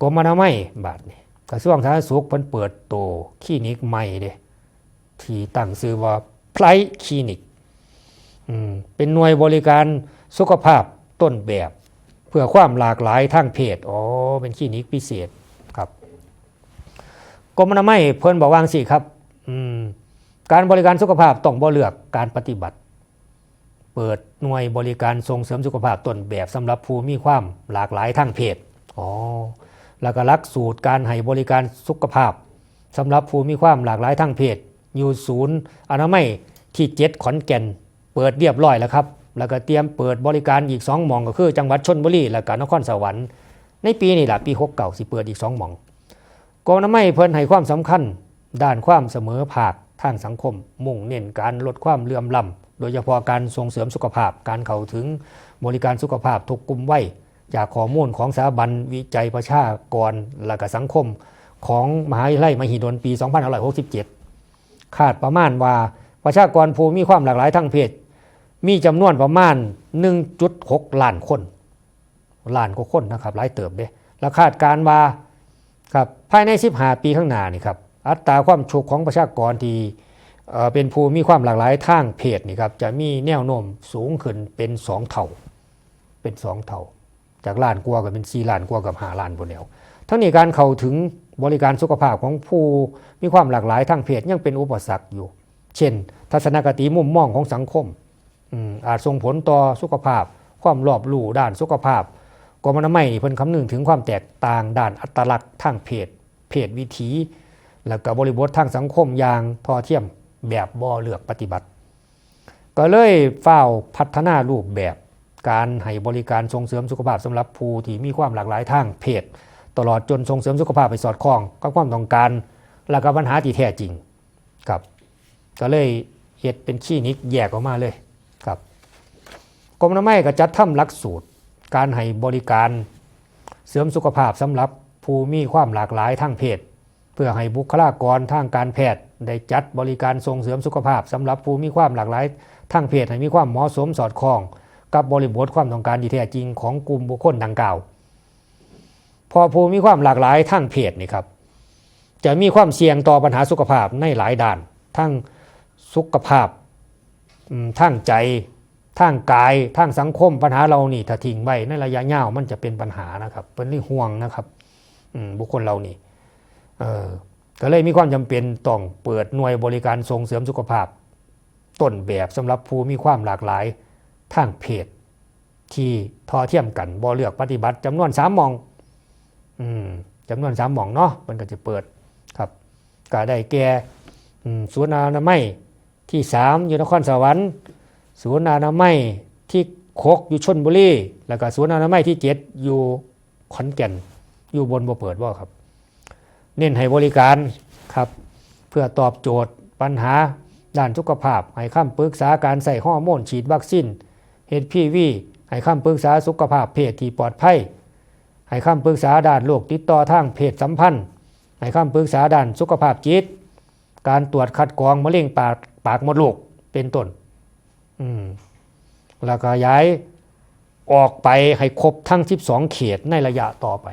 ກົມອະນາໄມ ບາດນີ້ ກະຊວງສາທາລະນະສຸກເພິ່ນເປີດໂຕຄລີນິກໃໝ່ເດ້ ທີ່ຕັ້ງຊື່ວ່າ Bright Clinic ອືມ ເປັນໜ່ວຍບໍລິການສຸຂະພາບຕົ້ນແບບ ເພື່ອຄວາມຫຼາກຫຼາຍທາງເພດ. ອໍ ເປັນຄລີນິກພິເສດຄັບ. ກົມອະນາໄມເພິ່ນບອກວ່າຈັ່ງຊີ້ຄັບ ອືມ ການບໍລິການສຸຂະພາບຕ້ອງບໍ່ເລືອກການປະຕິບັດ. ເປີດໜ່ວຍບໍລິການສົ່ງເສີມສຸຂະພາບຕົ້ນແບບສຳລັບຜູ້ມີຄວາມຫຼາກຫຼາຍທາງເພດ. ອໍ ແລ້ວກໍຫຼັກສູດການໃຫ້ບໍລິການສຸຂະພາບສຳລັບຜູ້ມີຄວາມຫຼາກຫຼາຍທາງເພດ ຢູ່ສູນອະນາໄມທີເຈັດ ຂອນແກ່ນ ເປີດຮຽບຮ້ອຍແລ້ວຄັບ. ແລ້ວກໍຕຽມເປີດບໍລິການອີກສອງໝ່ອງ ກໍຄືຈັງຫວັດຊົນບຸລີ ແລ້ວກໍນະຄອນສະຫວັນ. ໃນປີນີ້ລະ ປີຫົກເກົ້າ ຊິເປີດອີກສອງໝ່ອງ. ກົມອະນາໄມເພິ່ນໃຫ້ຄວາມສຳຄັນດ້ານຄວາມສະເໝີພາກທາງສັງຄົມ, ມຸ່ງເນັ້ນການລົດຄວາມເຫຼື່ອມລ້ຳ, ໂດຍສະເພາະການສົ່ງເສີມສຸຂະພາບ, ການເຂົ້າເຖິງບໍລິການສຸຂະພາບທຸກກຸ່ມໄວ. ຈາກຂໍ້ມູນຂອງສະຖາບັນວິໄຈປະຊາກອນ ແລະ ກະສັງຄົມຂອງມະຫາວິທະຍາໄລມະຫິດົນ ປີສອງພັນຫ້າຮ້ອຍຫົກສິບເຈັດ ຄາດປະມານວ່າ ປະຊາກອນຜູ້ມີຄວາມຫຼາກຫຼາຍທາງເພດ ມີຈຳນວນປະມານໜຶ່ງຈຸດຫົກລ້ານຄົນ. ລ້ານກວ່າຄົນນະຄັບ ຫຼາຍເຕີບເດ້. ແລະ ຄາດການວ່າ ຄັບ ພາຍໃນສິບຫ້າປີຂ້າງໜ້ານີ້ຄັບ ອັດຕາຄວາມທຸກຂອງປະຊາກອນທີ່ ເອີ ເປັນຜູ້ມີຄວາມຫຼາກຫຼາຍທາງເພດນີ້ຄັບ ຈະມີແນວໂນ້ມສູງຂຶ້ນເປັນສອງເທົ່າ, ເປັນສອງເທົ່າ, ຈາກລ້ານກວ່າກໍເປັນສີ່ລ້ານກວ່າ ເກືອບຫ້າລ້ານພຸ້ນແຫຼ້ວ. ທັງນີ້ ການເຂົ້າເຖິງບໍລິການສຸຂະພາບຂອງຜູ້ມີຄວາມຫຼາກຫຼາຍທາງເພດຍັງເປັນອຸປະສັກຢູ່ ເຊັ່ນ ທັດສະນະຄະຕິມຸມມອງຂອງສັງຄົມ ອາດສົ່ງຜົນຕໍ່ສຸຂະພາບ, ຄວາມລອບຮູ້ດ້ານສຸຂະພາບ. ກົມອະນາໄມນີ້ເພິ່ນຄຳນຶງເຖິງຄວາມແຕກຕ່າງດ້ານອັດຕະລັກທາງເພດ, ເພດວິຖີ ແລະ ກະບໍລິບົດທາງສັງຄົມຢ່າງທໍ່ທຽມແບບບໍ່ເລືອກປະຕິບັດ, ກໍເລີຍຟ້າວພັດທະນາຮູບແບບການໃຫ້ບໍລິການສົ່ງເສີມສຸຂະພາບສຳລັບຜູ້ທີ່ມີຄວາມຫຼາກຫຼາຍທາງເພດ, ຕະຫຼອດຈົນສົ່ງເສີມສຸຂະພາບໃຫ້ສອດຄ່ອງກັບຄວາມຕ້ອງການ ແລະ ກະບັນຫາທີ່ແທ້ຈິງ. ຄັບ ກໍເລີຍເຮັດເປັນຄລີນິກແຍກອອກມາເລີຍຄັບ. ກົມອະນາໄມກໍຈັດທຳຫຼັກສູດການໃຫ້ບໍລິການເສີມສຸຂະພາບສຳລັບຜູ້ມີຄວາມຫຼາກຫຼາຍທາງເພດ ເພື່ອໃຫ້ບຸກຄະລາກອນທາງການແພດໄດ້ຈັດບໍລິການສົ່ງເສີມສຸຂະພາບສຳລັບຜູ້ມີຄວາມຫຼາກຫຼາຍທາງເພດ ໃຫ້ມີຄວາມເໝາະສົມສອດຄ່ອງກັບບໍລິບົດຄວາມຕ້ອງການທີ່ແທ້ຈິງຂອງກຸ່ມບຸກຄົນດັ່ງກ່າວ. ເພາະຜູ້ມີຄວາມຫຼາກຫຼາຍທາງເພດນີ້ຄັບ ຈະມີຄວາມສ່ຽງຕໍ່ບັນຫາສຸຂະພາບໃນຫຼາຍດ້ານ, ທັງສຸຂະພາບ ອາ ທາງໃຈ, ທາງກາຍ, ທາງສັງຄົມ. ບັນຫາເຫຼົ່ານີ້ຖ້າຖິ້ມໄວ້ໃນໄລຍະຍາວ ມັນຈະເປັນບັນຫານະຄັບ, ເພິ່ນເລີຍຫ່ວງນະຄັບ ອາ ບຸກຄົນເຫຼົ່ານີ້. ເອີ ກໍເລີຍມີຄວາມຈຳເປັນຕ້ອງເປີດໜ່ວຍບໍລິການສົ່ງເສີມສຸຂະພາບ ຕົ້ນແບບສຳລັບຜູ້ມີຄວາມຫຼາກຫຼາຍທາງເພດທີ່ທໍ່ທຽມກັນ ບໍ່ເລືອກປະຕິບັດ ຈຳນວນສາມໝ່ອງ ອືມ ຈຳນວນສາມໝ່ອງເນາະ ເພິ່ນກໍຈະເປີດຄັບ ກໍໄດ້ແກ່ ອືມ ສູນອະນາໄມທີສາມ ຢູ່ນະຄອນສະຫວັນ, ສູນອະນາໄມທີຫົກ ຢູ່ຊົນບຸລີ ແລ້ວກໍສູນອະນາໄມທີເຈັດ ຢູ່ ຂອນແກ່ນ ຢູ່ບົນບໍ່ເປີດບໍ່ຄັບ ເນັ້ນໃຫ້ບໍລິການຄັບ ເພື່ອຕອບໂຈດບັນຫາດ້ານສຸຂະພາບ, ໃຫ້ຄຳປຶກສາການໃຊ້ຮໍໂມນ, ສີດວັກຊີນ ເອດພີວີ, ໃຫ້ຄຳປຶກສາສຸຂະພາບເພດທີ່ປອດໄພ, ໃຫ້ຄຳປຶກສາດ້ານໂລກຕິດຕໍ່ທາງເພດສຳພັນ, ໃຫ້ຄຳປຶກສາດ້ານສຸຂະພາບຈິດ, ການຕວດຄັດກອງມະເຮັງປາກ ປາກມົດລູກ ເປັນຕົ້ນ. ອືມ ແລ້ວຂະຫຍາຍອອກໄປໃຫ້ຄົບທັງສິບສອງເຂດໃນໄລຍະຕໍ່ໄປ.